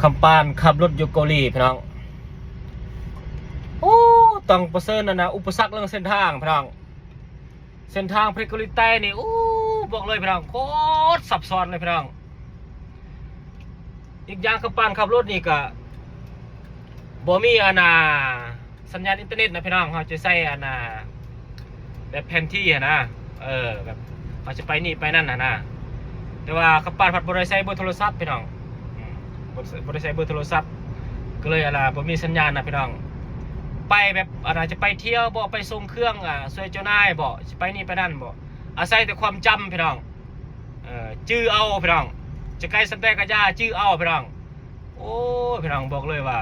ກຳປານຂັບລົດຢູ່ເກົາຫຼີພີ່ນ້ອງ ໂອ້ ຕ້ອງປະເຊີນອັນນະ ອຸປະສັກເລື່ອງເສັ້ນທາງພີ່ນ້ອງ. ເສັ້ນທາງປະເທດເກົາຫຼີໃຕ້ນີ້ ໂອ້ ບອກເລີຍພີ່ນ້ອງ ໂຄດຊັບຊ້ອນເລີຍພີ່ນ້ອງ. ອີກຢ່າງກຳປານຂັບລົດນີ້ກະບໍ່ມີອັນນະ ສັນຍານອິນເຕີເນັດນະພີ່ນ້ອງ ເຮົາຈະໃຊ້ອັນນະ ແບບແຜນທີ່ຫັ້ນນະ ເອີ ແບບເຮົາຈະໄປນີ້ໄປນັ້ນຫັ້ນນະ ແຕ່ວ່າກຳປານພັດບໍ່ໄດ້ໃຊ້ເບີໂທລະສັບພີ່ນ້ອງ ອືມ ບໍ່ ບໍ່ໄດ້ໃຊ້ເບີໂທລະສັບ ກໍເລີຍອັນນະ ບໍ່ມີສັນຍານນະພີ່ນ້ອງ. ໄປແບບອັນນະ ຈະໄປທ່ຽວບໍ ໄປສົ່ງເຄື່ອງ ອາ ຊ່ວຍເຈົ້ານາຍບໍ ຊິໄປນີ້ໄປນັ້ນບໍ ອາໄສແຕ່ຄວາມຈຳພີ່ນ້ອງ ເອີ ຈື່ເອົາພີ່ນ້ອງ ຈະໄກສ່ຳໃດກໍຢ່າ ຈື່ເອົາພີ່ນ້ອງ. ໂອ້ຍ ພີ່ນ້ອງ ບອກເລີຍວ່າ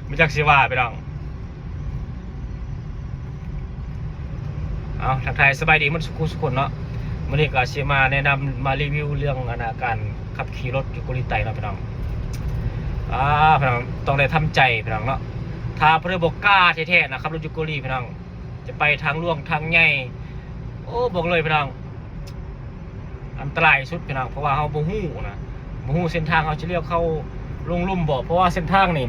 ບໍ່ຈັກຊິວ່າພີ່ນ້ອງ. ເອົາ ທັກທາຍສະບາຍດີໝົດສູ່ຄູ່ສູ່ຄົນເນາະ ມື້ນີ້ກໍຊິມາແນະນຳ ມາຣີວິວເລື່ອງອັນນະ ການຂັບຂີ່ລົດຢູ່ເກົາຫຼີໃຕ້ເນາະພີ່ນ້ອງ. ອາ ພີ່ນ້ອງ ຕ້ອງໄດ້ທຳໃຈພີ່ນ້ອງເນາະ ຖ້າຜູ້ໃດບໍ່ກ້າແທ້ໆນະ ຂັບລົດຢູ່ເກົາຫຼີພີ່ນ້ອງ ຈະໄປທາງຫຼວງທາງໃຫຍ່ ໂອ້ ບອກເລີຍພີ່ນ້ອງ ອັນຕະລາຍສຸດພີ່ນ້ອງ ເພາະວ່າເຮົາບໍ່ຮູ້ນະ ບໍ່ຮູ້ເສັ້ນທາງ ເຮົາຈະລ້ຽວເຂົ້າລົງລຸ່ມບໍ ເພາະວ່າເສັ້ນທາງນີ້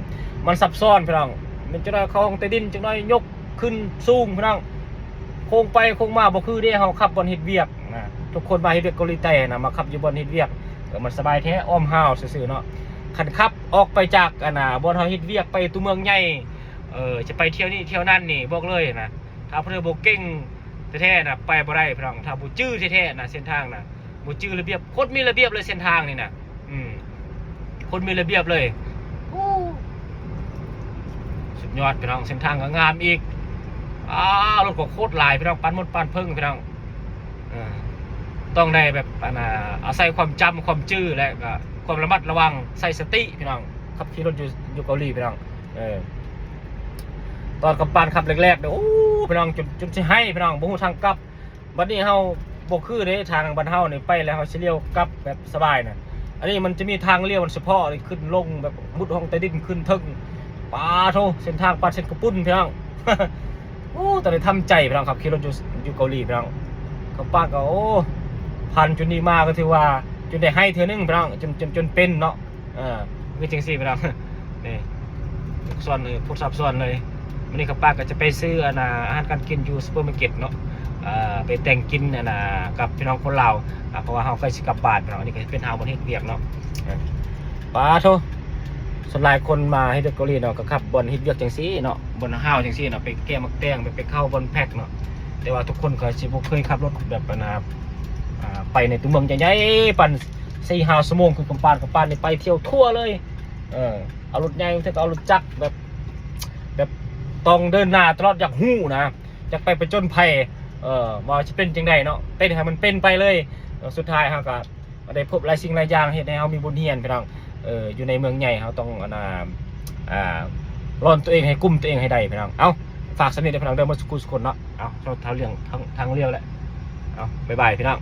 ມັນຊັບຊ້ອນພີ່ນ້ອງ ມັນຈັກໜ້ອຍເຂົ້າຫ້ອງໃຕ້ດິນ ຈັກໜ້ອຍຍົກຂຶ້ນສູງພີ່ນ້ອງ ໂຄ້ງໄປໂຄ້ງມາ ບໍ່ຄືເດ້ ເຮົາຂັບບ່ອນເຮັດວຽກນະ ທຸກຄົນມາເຮັດວຽກເກົາຫຼີໃຕ້ນະ ມາຂັບຢູ່ບ່ອນເຮັດວຽກ ເອີ ມັນສະບາຍແທ້ ອ້ອມຮ່າວຊື່ໆເນາະ. ຄັນຂັບອອກໄປຈາກອັນນະ ບ່ອນເຮົາເຮັດວຽກໄປຕົວເມືອງໃຫຍ່ ເອີ ຈະໄປທ່ຽວນີ້ທ່ຽວນັ້ນນີ້ ບອກເລີຍນະ ຖ້າຜູ້ໃດບໍ່ເກັ່ງແທ້ໆນະ ໄປບໍ່ໄດ້ພີ່ນ້ອງ ຖ້າບໍ່ຈື່ແທ້ໆນະ ເສັ້ນທາງນະ ບໍ່ຈື່ລະບຽບ ໂຄດມີລະບຽບເລີຍເສັ້ນທາງນີ້ນະ ອືມ ໂຄດມີລະບຽບເລີຍ ໂອ້ ສຸດຍອດພີ່ນ້ອງ ເສັ້ນທາງກໍງາມອີກ ອາ ລົດກໍໂຄດຫຼາຍພີ່ນ້ອງ ປານມົດປານເຜິ້ງພີ່ນ້ອງ ເອີ ຕ້ອງໄດ້ແບບອັນນະ ອາໄສຄວາມຈຳ ຄວາມຈື່ ແລະກໍຄວາມລະມັດລະວັງ ໃຊ້ສະຕິພີ່ນ້ອງ ຂັບຂີ່ລົດຢູ່ ຢູ່ເກົາຫຼີພີ່ນ້ອງ ເອີ ຕອນກຳປານຂັບແລກໆເດີ ໂອ້ ພີ່ນ້ອງ ຈົນ ຈົນຊິໄຫ້ພີ່ນ້ອງ ບໍ່ຮູ້ທາງກັບ. ບັດນີ້ເຮົາບໍ່ຄືເດ້ ທາງບ້ານເຮົານີ້ໄປແລ້ວເຮົາຊິລ້ຽວກັບແບບສະບາຍນະ ອັນນີ້ມັນຈະມີທາງລ້ຽວສະເພາະ ຂຶ້ນລົງແບບມຸດຫ້ອງໃຕ້ດິນຂຶ້ນເທິງ ປາໂທ້ ເສັ້ນທາງປານເສັ້ນກະປຸ້ນພີ່ນ້ອງ. ໂອ້ ຕ້ອງໄດ້ທຳໃຈພີ່ນ້ອງ ຂັບຂີ່ລົດຢູ່ ຢູ່ເກົາຫຼີພີ່ນ້ອງ ກຳປານກໍ ໂອ້ ຜ່ານຈຸດນີ້ມາກໍຖືວ່າ ຈົນໄດ້ໄຫ້ເທື່ອໜຶ່ງພີ່ນ້ອງ ຈົນ ຈົນ ຈົນເປັນເນາະ. ເອີ ຄືຈັ່ງຊີ້ພີ່ນ້ອງ ນີ້ ທຸກສ່ວນເລີຍ ໂຄດຊັບຊ້ອນເລີຍ. ມື້ນີ້ຂ້າພະເຈົ້າກໍຈະໄປຊື້ອັນນ່າ ອາຫານການກິນຢູ່ຊຸບເປີມາເກັດເນາະ ເອີ ໄປແຕ່ງກິນອັນນ່າ ກັບພີ່ນ້ອງຄົນລາວ ອາ ເພາະວ່າເຮົາໃກ້ຊິກັບບ້ານພີ່ນ້ອງ. ອັນນີ້ກໍເປັນເຮົາບ່ອນເຮັດວຽກເນາະ ເອີ ປາໂທ້ ສ່ວນຫຼາຍຄົນມາເຮັດວຽກເກົາຫຼີເນາະ ກໍຂັບບ່ອນເຮັດວຽກຈັ່ງຊີ້ເນາະ ບ່ອນຫ້າວຈັ່ງຊີ້ເນາະ ໄປແກ້ໝາກແຕງ ໄປ ໄປເຂົ້າບ່ອນແພັກເນາະ. ແຕ່ວ່າທຸກຄົນກໍຊິບໍ່ເຄີຍຂັບລົດແບບອັນນ່າ ອາ ໄປໃນຕົວເມືອງໃຫຍ່ໆ ປານ ສີ່ຫ້າຊົ່ວໂມງ ຄືກຳປານ ກຳປານນີ້ໄປທ່ຽວທົ່ວເລີຍ ເອີ ເອົາລົດໃຫຍ່ ບາງເທື່ອກໍເອົາລົດຈັກ ແບບ ແບບຕ້ອງເດີນໜ້າຕະຫຼອດ ຢາກຮູ້ນະ ຢາກໄປຜະຈົນໄພ ເອີ ວ່າຊິເປັນຈັ່ງໃດເນາະ ເປັນໃຫ້ມັນເປັນໄປເລີຍ. ເອີ ສຸດທ້າຍເຮົາກໍໄດ້ພົບຫຼາຍສິ່ງຫຼາຍຢ່າງ ເຮັດໃຫ້ເຮົາມີບົດຮຽນພີ່ນ້ອງ ເອີ ຢູ່ໃນເມືອງໃຫຍ່ເຮົາຕ້ອງອັນນ່າ ອ່າ ລອນຕົວເອງໃຫ້ ກຸມຕົວເອງໃຫ້ໄດ້ພີ່ນ້ອງ. ເອົ້າ ຝາກສ່ຳນີ້ເດີພີ່ນ້ອງເດີ ໝົດສູ່ຄູ່ສູ່ຄົນເນາະ. ເອົ້າ ເຂົ້າທາງເລື່ອງ ທາງ ທາງລ້ຽວແຫຼະ ເອົ້າ ບາຍບາຍພີ່ນ້ອງ.